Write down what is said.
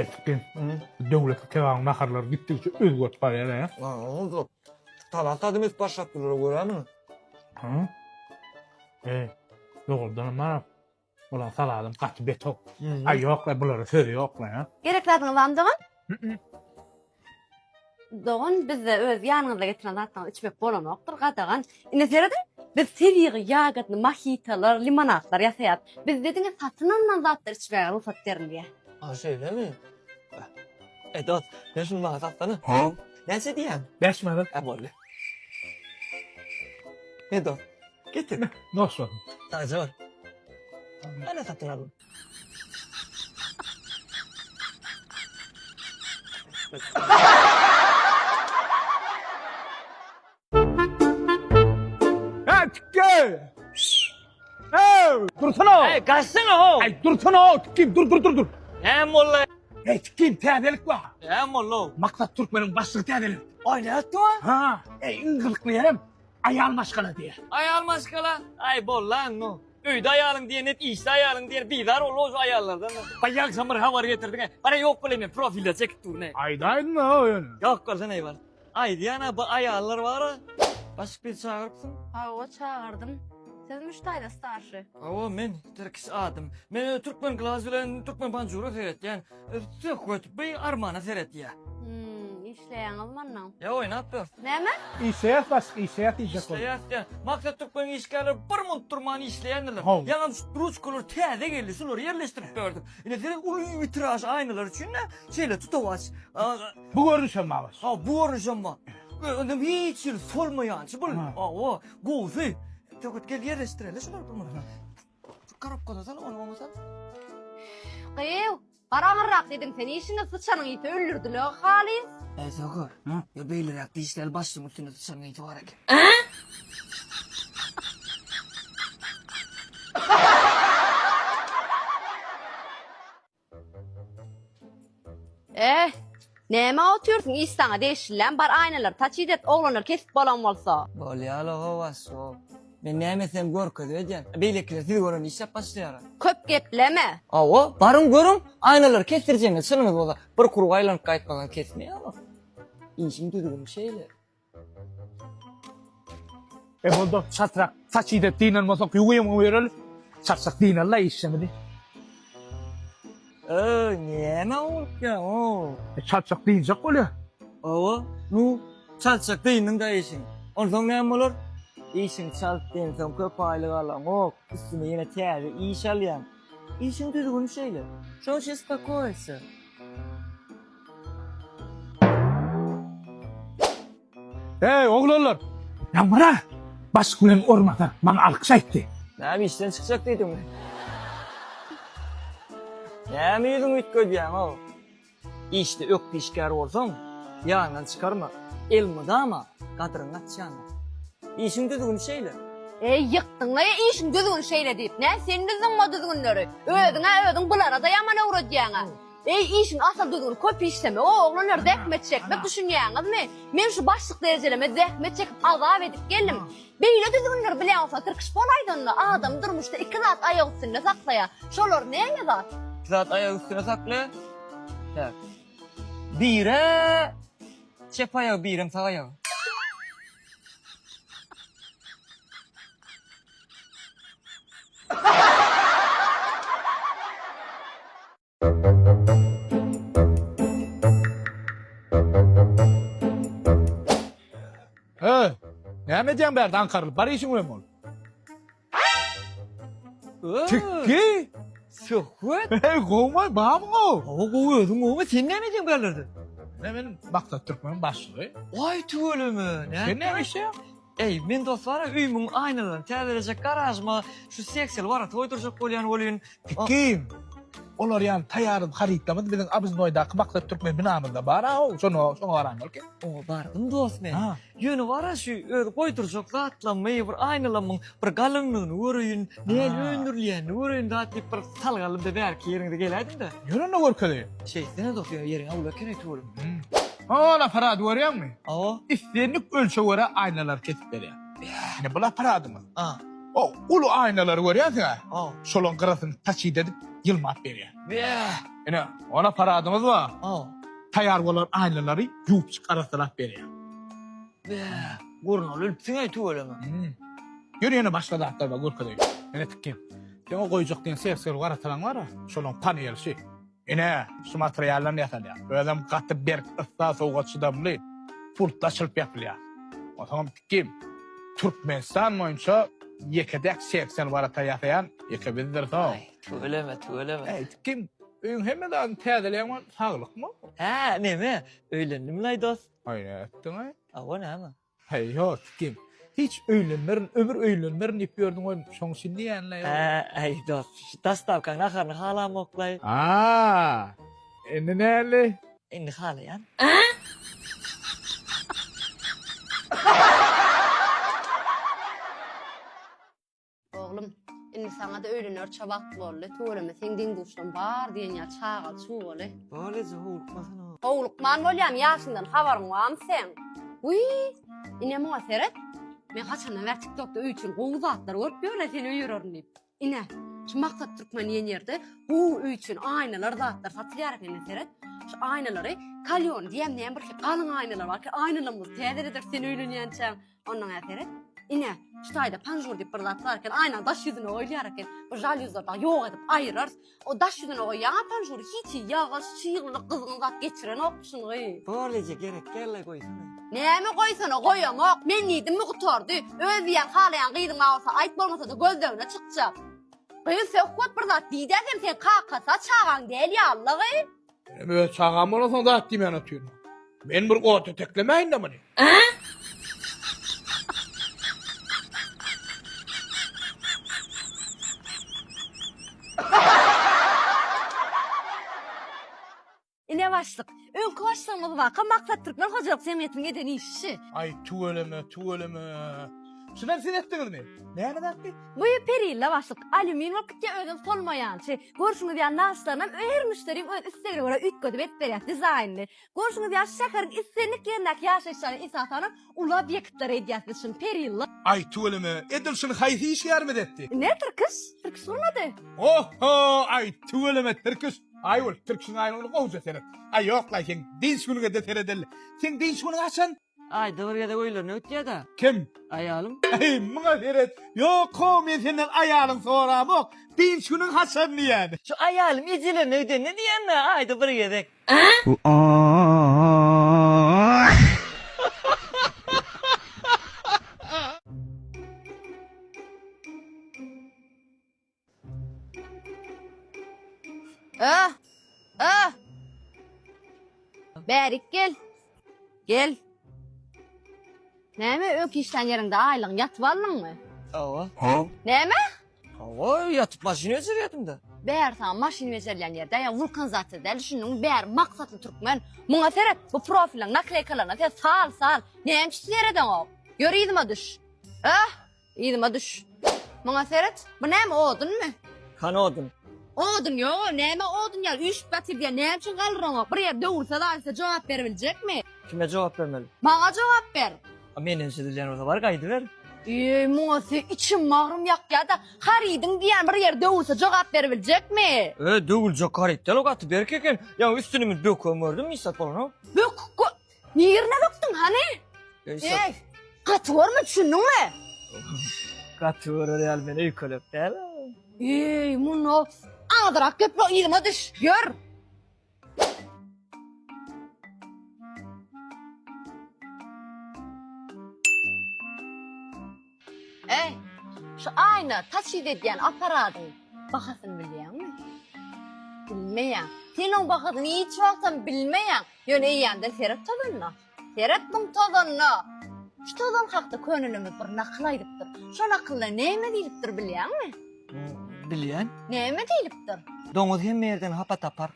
Etkin. Döwletli kebabyň naharlary gitdigiçe özgerip barýar, he? Aa, Talant adam edip başlapdyrlar görýämiň? Hı? Ey, dogrudan hem bar. Ulan saladym gaty betok. Ay ýok la bulara söz ýok la. ha? Gerek zadyňyz barmy dogan? Dogan bizde öz ýanyňyzda getiren zatlaryňyzy içmek bolanokdyr, gadagan. Ine serediň, biz tebigy ýagodny mohitolar, limonadlar ýasaýarys. Bizde diňe satyn alnan zatlar içmäge rugsat berilýär. A şeýlemi? E dost, sen şuny maňa satsana. Näçe diýýäň? 5 manat. E boldy. E dost, getir. Noş bolsun. Sagja bol. Ana satyn aldym. Ha tikke. Hey, dursana. Ey gaçsana ho. Ay dursana tikkim dur dur dur dur. Näme boldy? Hey tikkim täzelik bar. Näme boldy? Maksat Türkmeniň başlygy täzelik. Ay ne etdi o? Ha, ey iň gyzykly ýerem aýal maşgala diýär. Aýal maşgala. Ay bol lan no. Öýde aýalyň diýen et, işde aýalyň diýen bizar boldy o şu aýallardan. Baý ýagşam bir habar getirdiň. Bara ýok bolaý men profilde çekip dur ne. Aýdaýdyn ha ýöne. Ýok bolsa neý bar. Aýdýan-a bu aýallar bar-a. Başyk bir çagyrypsyň. Hawa, çagyrdym. Sizmi şu taýda starşy? Hawa, men Tirkiş adym. Men Türkmen Glaz bilen Türkmen Panjura seretýän. Söhbet bi armana seretýä. Hmm, işleýäňizmi onda? Ýa oýnap ýör. Näme? Işleýäs başyk, işleýäs diýjek bol. Işleýäs diýýän. Maksat Türkmeniň işgärleri bir munt durman işleýändirler. Hawa. Ýaňam şu ruçkalar täze geldi, şulary ýerleşdirip berdim. Ine seret uly witraž aýnalar üçin-de şeýle tutawaç. Bu görnüşem bar baş. Ha, bu görnüşem bar. Öňem hiç ýeri solmaýançy bul. Hawa, gowusy. Söhbet gel ýerleşdireli şulary bir munt. Şu korobkada sal, ony oňa sal. Gyýw, bar aňyrrak diýdim sen işiňi syçanyň ysy öldürdiler halys. Eý Söhbet, ýa beýleräk dişleli başlygyň üstünde syçanyň ysy bar eken. Eh, näme otyrsyň iş saňa degişlilem bar aýnalary taç idet oglanlar kesip bolan bolsa. Bolýala how aşşo. Men näme etsem görkezip edýän. Beýlekiler sizi gören işläp başlaýara. Köp gepleme. Hawa, baryň görüň, aýnalary kesdirjegiňiz çynyňyz bolsa, bir krug aýlanyp gaýtmasaň kesmeýärmi? Işiň düzgüni şeýle. E boldy, çatrak saç idep dynan bolsak ýuwýaň ýöreli. Çatrak dynalla işlemedi. Öý, näme bolupýa, o? E, çatrak dynjak bolýa. Hawa, nu, çaltjak dyndyň-da işiň. Onsoň näme bolar? Işiň çalt dynsaň köp aýlyk alaňok, üstüne ýene täze iş alýaň. Işiň düzgüni şeýle. Şonuň üçin spakoýsa. Hey oglanlar! Ýaňmara! Başlyk bilen orunbasar maňa alkyş aýtdy. Näme işden çykjak diýdiňmi? Näme ýüzüňi üýtgedýäň-ow? Işde ökde işgär bolsaň, ýanyňdan çykarma. Elmydama gadyryň gaçýandyr. Işiň düzgüni şeýle. Eý, ýykdyň-laý işiň düzgüni şeýle diýip. Nä, sen düzdüňmi o düzgünleri? Özüň-ä özüň bulara-da ýaman öwredýäň-ä. Eý işiň asyl düzgüni köp işlemek o oglanlar zähmet çekmek düşünýäňizmi men şu başlyk derejeleme zähmet çekip azap edip geldim beýle düzgünleri bileňsoň tirkiş bolaýda onda adamy durmuşda iki zat aýak üstünde saklaýar şolar näme zat. Iki zat aýak üstüne saklaýar. Tak. Bire çep aýagy birem sag aýagy. Hey, näme edýäň bärde aňkarylyp? Bar işiň bilen bol. Tikki. Söhbet. Hey, gowmy? Barmy gow? Hawa gowy özüň gowmy? Sen näme edýäň bärlerde? Ne men Maksat Türkmeniň başlygy. Aý tüweleme. Sen näme işleýäň? Eý, men dostlar öýümiň aýnalaryny täzelejek garažyma şu seksiýaly waraty goýdurjak bolýan welin. Kim? Olar ýaly taýýar harytlarymyz biziň Abznoýdaky Maksat Türkmen binamyzda bar-a, şoňa şoňa baran bolky. Oňa bardym dost men. Ýöne bar-a şu öz goýdurjak zatlammy, bir aýnalamyň bir galyňlygyny göreýin, nähili öndürilýänini göreýin zat diýip bir salgalym-da bärki ýeriňize geläýdim-de. Ýör onda görkezeýin. Şeýtsene dost, ýöne ýeriň awlak eken-eý tüweleme. Hol apparady görýäňmi? Hawa. Islendik ölçege görä aýnalary kesip berýär. Ine bul apparadymyz. A. O uly aýnalary görýänsiň-ä? Haw. Şolaň gyrasyny taçit edip ýylmap berýär. Bäh. Ine, ol apparadymyz bar. Haw. Taýýar bolan aýnalary ýuwup-çyk arassalap berýär. Bäh. Gurnaly ölüpsiň-eý tüweleme. Hmm. Ýör ýene başga zatlar bar görkezeýin. Ine tikgin. Sen o goýjak diýen serseri garatalaň bar-a, şolaň paneli şi. Ine, şu materialdan ýasalýar. Özem gaty berk, yssa, sowuga çydamly, pultly açylyp ýapylýar. Onsoňam tikgin, Türkmenistan boýunça ýeke-täk 80 warata ýasaýan ýeke bizdir soň. Aý, tüweleme, tüweleme. Äý, tikgin, öýüň hemme zadyny täzeleýäň ol saglykmy? Hä, neme, öýlendim-laý dost. Aý, nätdiň-aý? Hawa, näme? Heý, ýok, kim? Hiç öýlenmerin, ömür öýlenmerin diýip ýördüň goý, şoň üçin diýýän-le. Hä, äý, dost, şu dostawkaň naharyny halamok-laý. A, indi näli? Indi halaýan. Oglum, indi saňa-da öýlenerçe wagt boldy. Tüweleme, seň deň-duşlaň bar diýen ýaly çagaly çuwaly. Bol eje, howlukmasana. Howlukman bolýamy, ýaşyňdan habaryň barmy seň? Wiý, ine muňa seret. Men haçandan bäri TikTokda öý üçin gowy zatlar görüp ýörün, seni öýererin diýip. Ine, şu Maksat Türkmen diýen ýerde gowy öý üçin aýnalar zatlar satylýar eken, ine seret. Şu aýnalary kalýon diýen näme bir galyň aýnalar bar ki, aýnalarymyzy täzeleder sen öýlenýänçäň. Ondan äseret. Ine, şu taýda panjur diýip bir zat bar eken, aýnaň daş ýüzüne goýulýar eken. Bu žalýuzlary dagy ýok edip aýyrarys. O daş ýüzüne goýýaň-a panjury, hiç ýagyş, çyglylyk, gyzgyn zat geçirenokmyşyn-gyý. Bor eje, gerek däl-le goýsana. Näme goýsana, goýamok. Men diýdimmi gutardy. Öz diýýän halaýan gyzyň bar bolsa aýt, bolmasa-da gözlegine çykjak. Gyz Söhbet bir zat diýdä sen, seň kakasy-a çagaň däl ýaly-la-gyý. Menem öz çagam bolansoň zat diýmän otyryn. Men bir ot eteklemäýin-de muny. Ine başlyk, öňki başlygymyz waka Maksat Türkmen hojalyk jemgyýetiniň eden işi. Aý tüweleme, tüweleme. Şunam siz etdiňizmi? Näme zatdy? Bu perilla başlyk, alýumin bolup gitýär, özem solmaýançy. Görşüňiz ýaly nagyşlarynam her müşderiň öz islegine görä üýtgedip edip berýär, dizaýnyny. Görşüňiz ýaly şäheriň islendik ýerindäki ýaşaýyş jaýyna esasanam uly obýektlere edýäs biz şuny, perilla. Aý tüweleme, edil şuny haýsy işgärimiz etdi? Ine Tirkiş, Tirkiş gurnady. Oho, aý tüweleme Tirkiş. Aýgül, Tirkişiň aýlygyny gowja seret. Aý ýok-laý, seň dynç günüňe-de seredeli. Seň dynç günüň haçan? Aýda bir gezek öýlerine gitýä-dä. Kim? Aýalym. Äý, muňa seret. Ýok-how, men senden aýalyň soramok. Dynç günüň haçan diýýän. Şu aýalym ejelerine gidende diýýän-dä, aýda bir gezek. Öh! Öh! Bärik gel. Gel. Näme öňki işlän ýeriňde aýlygyň ýatyp aldyňmy? Hawa. Näme? Hawa, ýatyp maşyn bejerýärdim-de. Bäri saňa maşyn bejerilýän ýer däl, ýa wulkanizasiýa däl, düşündiňmi? Bäri maksatly türkmen. Muňa seret, bu profiliň nakleýkalaryna seret, sal, sal. Näme üçin seredeňok? Ýör yzyma düş. Öh! Yzyma düş. Muňa seret. Bu näme odunmy? Hany odun? Odun ýok, näme odun ýaly üýşüp ýatyr diýýän. Näme üçin galdyraňok? Bir ýer döwülse zalsa jogap beribiljekmi? Kime jogap bermeli? Maňa jogap ber. A menden çözülýän bolsa bar gaýdyber. Eý, muňa se içim magrym ýakýa-da, harydyň diýýän bir ýer döwülse jogap beribiljekmi? E, döwüljek haryt däl o gaty berk eken. Ýa üstüni men bökübem gördüm, hiç zat bolanok. Böküp gö Nirine bökdüň hany? Eý, gaty görme düşündiňmi? Gaty görer ýaly men öýkelek däl. Eý, muny azyrak geple yzyma düş, ýör. Eý, şu aýna taçit edýän apparadyň bahasyny bilýäňmi? Bilmeýäň. Sen oň bahasyny hiç wagtam bilmeýäň. Ýöne eýýämden seret tozanyna. Seret muň tozanyna. Şu tozan hakda könelerimiz bir nakyl aýdypdyr. Şo nakylda näme diýlipdir bilýäňmi? Bilýän. Näme diýlipdir? Doňuz hemme ýerden hapa tapar.